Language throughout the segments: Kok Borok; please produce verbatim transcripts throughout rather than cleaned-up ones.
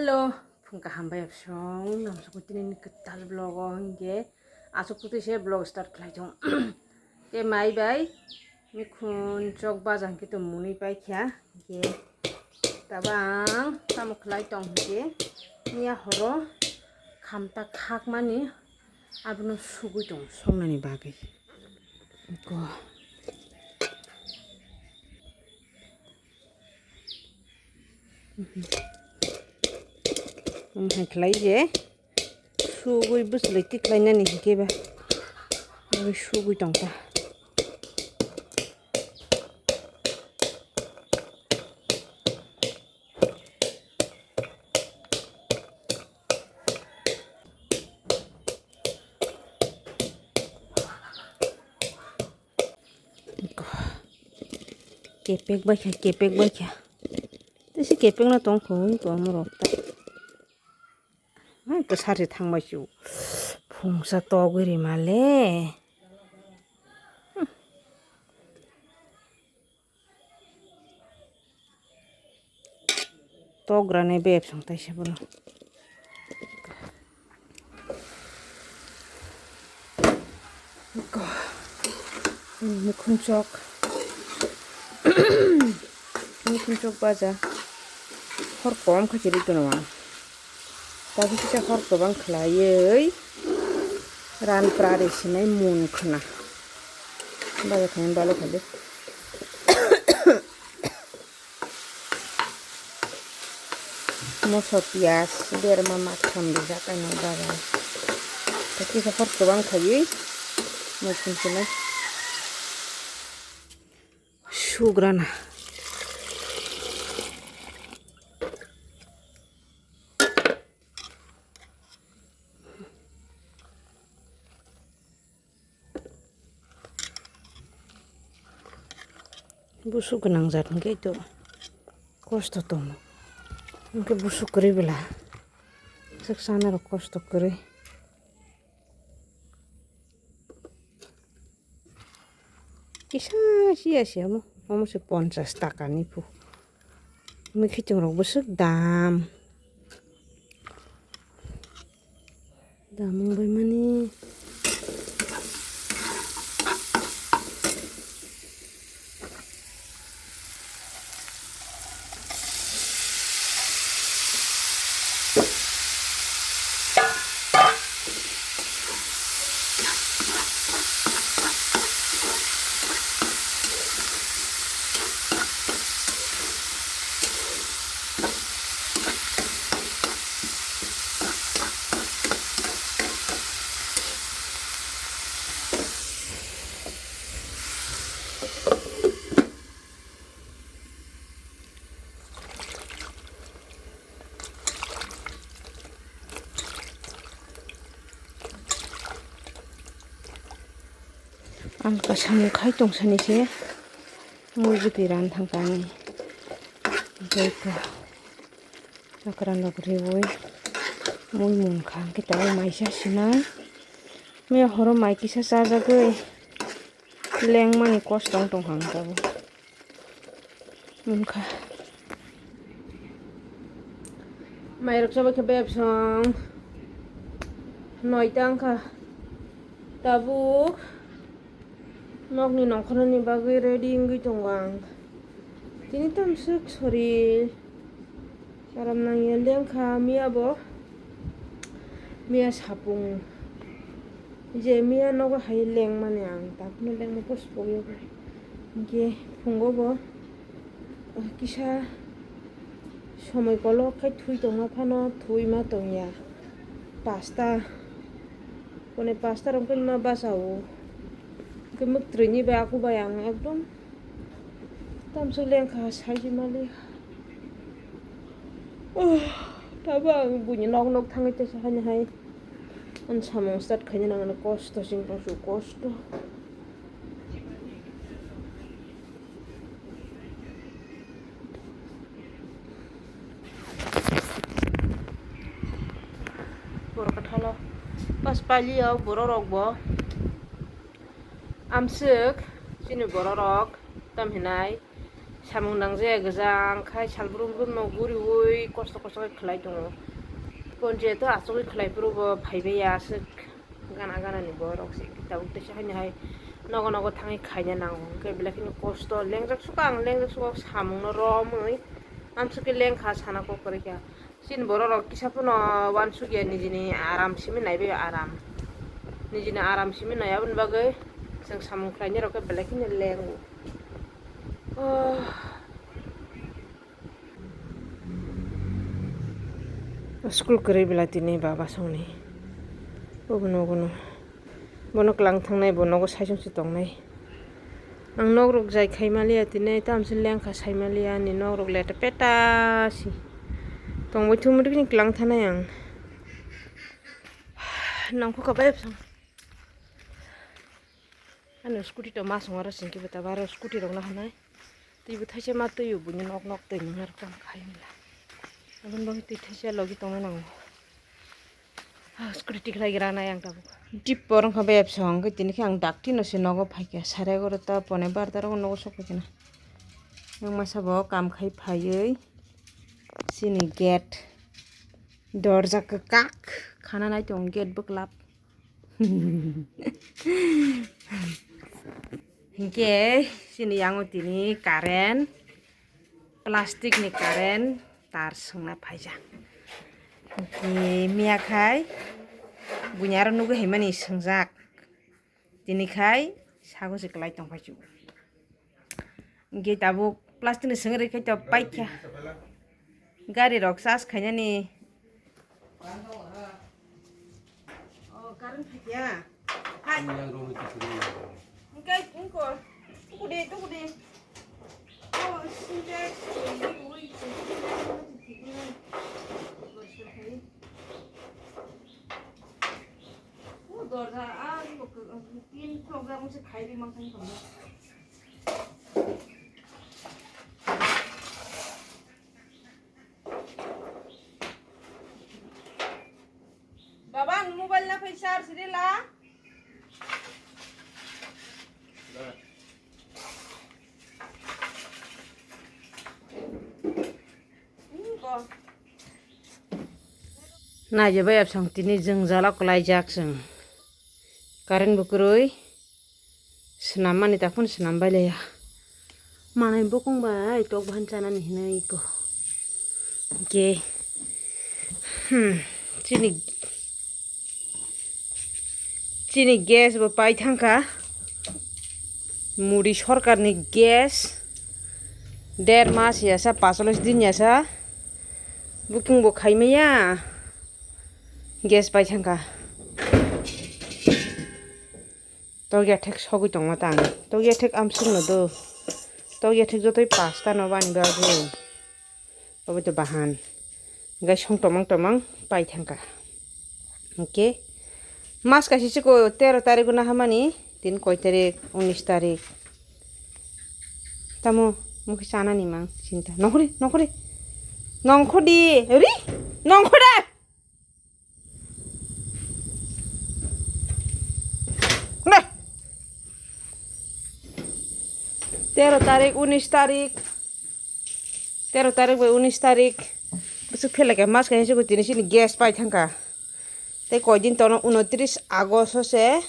Hello, phung kaham bai absong, namsukwi tini ni kwtal vlog o hwnkhe aswk kwtwi se vlog start khlai thung. Khe mai bai mikhun chok baja hwnkhe tong mwnwi pai kha, hwnkhe tabang tamo khlai tong hwnkhe miya horo khamta khakmani abono sugwi tong songnani bagwi. Ko. Omo hai khlai je sugwi bwswlwi tikhlainani hinkhe ba. Omo sugwi tongkha. Kepek bai kha, kepek bai kha. Tei se kepek no tong kho, tong rok ta. Hai, kwsari thang bai chu. Phungsa togwi rima le. Tograni bebsong taisa bono. Ko, mikhun chok. Mikhun chok baja. Hor kom kha chiri tono ang. Tabuk kisa hor kwbang khwlaiwi ran prari sinai mun khwna. Baja khaina balo khali. Moso piyaj berma matham rijak ani bagan. Tei kisa hor kwbang khaiwi muchung chilai sugrana. Busuk gwnang jat hwnkhe to kosto tongo. Hwnkhe busuk kwrwi bwla swk chanarok kosto kwrwi. Kisa siya siya mo, omo se ponchas taka ni phu. Mui khiching rok bwswk dam. Dam wng bai mani. Ang kasamung khai tong sani se mui bwtwi ran thang kani. Tei ko chakra nok riwi mui mun kha hwnkhe tabuk mai sa sinai. Miya horo mai kisa chajagwi lengmani kosto wng tong kha ang tabuk. Wngkha. Mairok chabai khe bebsong noita wngkha. Tabuk nokni nongkhornani bagwi ready wngwi tongo ang. Tini tamswk sori. Aram nangya lengkha miya bo. Miya sapung. Je miya nogo hai lengmani ang. Takno lengma post pogyo. Hingke phungo bo, ah, kisa somoi kolok khai thui tongma phano thui ma tongya. Pasta. Kone pasta rok ma basa o. Hingke mwktwini bai aku bai ang ekdom. Tamsok lengkha saiji mali. Oh, tabo ang buini nok nok thangwi tesa hani hai. Ang samung start khaina nangani kosto sing tong su kosto. Borok kathalo pas pali o borok rok bo. Amswk chini bororok tam hinai Samung nang je gwjang khai sal brum brum no guriui kosto kosto khe khlai tongo. Ponje to asugui khlai phuru bo phaibai ya aswk gana gana ni borok se tabuk teisa haino hai nogo nogo thangwi khaina nango hwnkhe belai kheno kosto lengjak suka ang lengjak suka samung no romwi amswk khe lengkha sana kok kwrwi kha. Chini borok rok kisa phano uansukya nijini aram simi naibai aram. Nijini aram simi nai aboni bagwi chwng samung khlainai rok khe belai kheno lengo. Oh. School kwrwi belai tini baba songni. Obono obono. Bono klang thangnai bo nogo saichung se tongnai. Ang nok rok jai khai maliya tini tamse lengkha sai maliya ani nok rok leta peta si. Tongbai thumui kini klang thanai ang. Nangkukha bai bwsang. Ano scooty to masong aro singke bwta baro scooty rok no hanai. Twi bo thaisa ma twi o buino nok nok twi nang aro kam khai mila. Aboni bagwi twi thaisa logi tongna nango. Ah, scooty tikhlai gira nai ang tabuk. Dip por wngkha bai absong hwnkhe tini khe ang dakti no se nogo phaikha. Sare egaroh ta pone barota rogo nogo sok phaikha na. Yang masa bo kam khai phaiwi chini gate dorja kwkak khana nai tongo gate bwklap. Hinkhe chini yango tini current, plastic ni current tar swngna phaijak. Hinkhe miya khai buini aro nugwi haimani swngjak. Tini khai sago se kwlai tongphai chu. Hinkhe tabuk plastic ni swngrwi khai to paikha. Gari rok charge khainani. Oh, current phaikha. Hai. Hinkhe, hinkhe. Tukudi, tukudi. Oh, sintex. Oh, dorja, ah, tin thok jak mungsi khairi mangkha. Baba, ang mobile na phai charge rila. Hmm, ko. Naija bai absang tini jwngjalo kwlaijak chwng. Current bo kwrwi. Swnam mani takhun swnam bai laya. Manai bokong bai tok bahan chanani hinui ko. Hinkhe, hmm, chini, chini gas bo pai thangkha. Modi sorkarni gas. Der mas yasa, pasolis din yasa. Booking bo khaimaya. Gas pai thangkha. Tokya thek sogwi tongma tang. Tokya thek amsuk no do. Tokya thek jotoi pasta no bani bagwi. Obo to bahan. Gas song tomang tomang pai thangkha. Hinkhe mas kaisa chiko tero tarik o nahamani. Tin koi tarik? Unis tarik. Tamo mukhe chanani mang chinta. Nongkhori, nongkhori. Nongkhodi, ri? Nongkhode. Hunda. Tero tarik, unis tarik. Tero tarik bai unis tarik. Bwswk phela khe mas kaisa chiko tini chini gas pai thangkha. Tei koi din tono unotris August o se.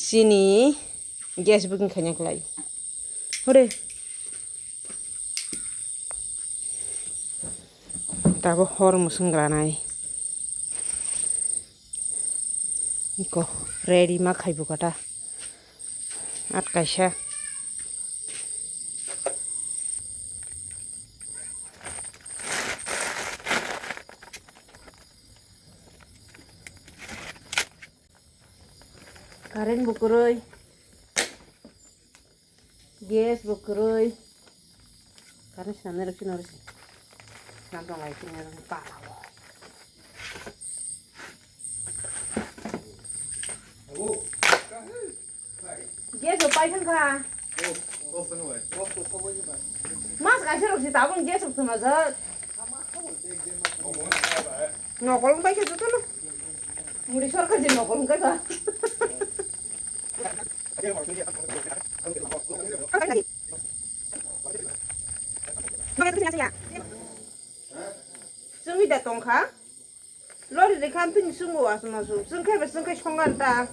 Chini gas booking khaina kwlai. Hore. Tabo hor mwswng granai. Iko ready ma khai bukata. At kaisa. Current bo kwrwi. Gas bo kwrwi. Current swnamnai rok chini oro se. Swnam tong lai chini oro pala o. Gas bo pai thangkha. Mas kaisa rok se tabuk gas rok thwngajak. Nokol wng pai khe jotono. Modi sorkar je nokol wng kha. Chwngwi da tongkha. Lori rikha tini chwngo aswk maswk. Chwngkhe ba chwngkhe songan ta.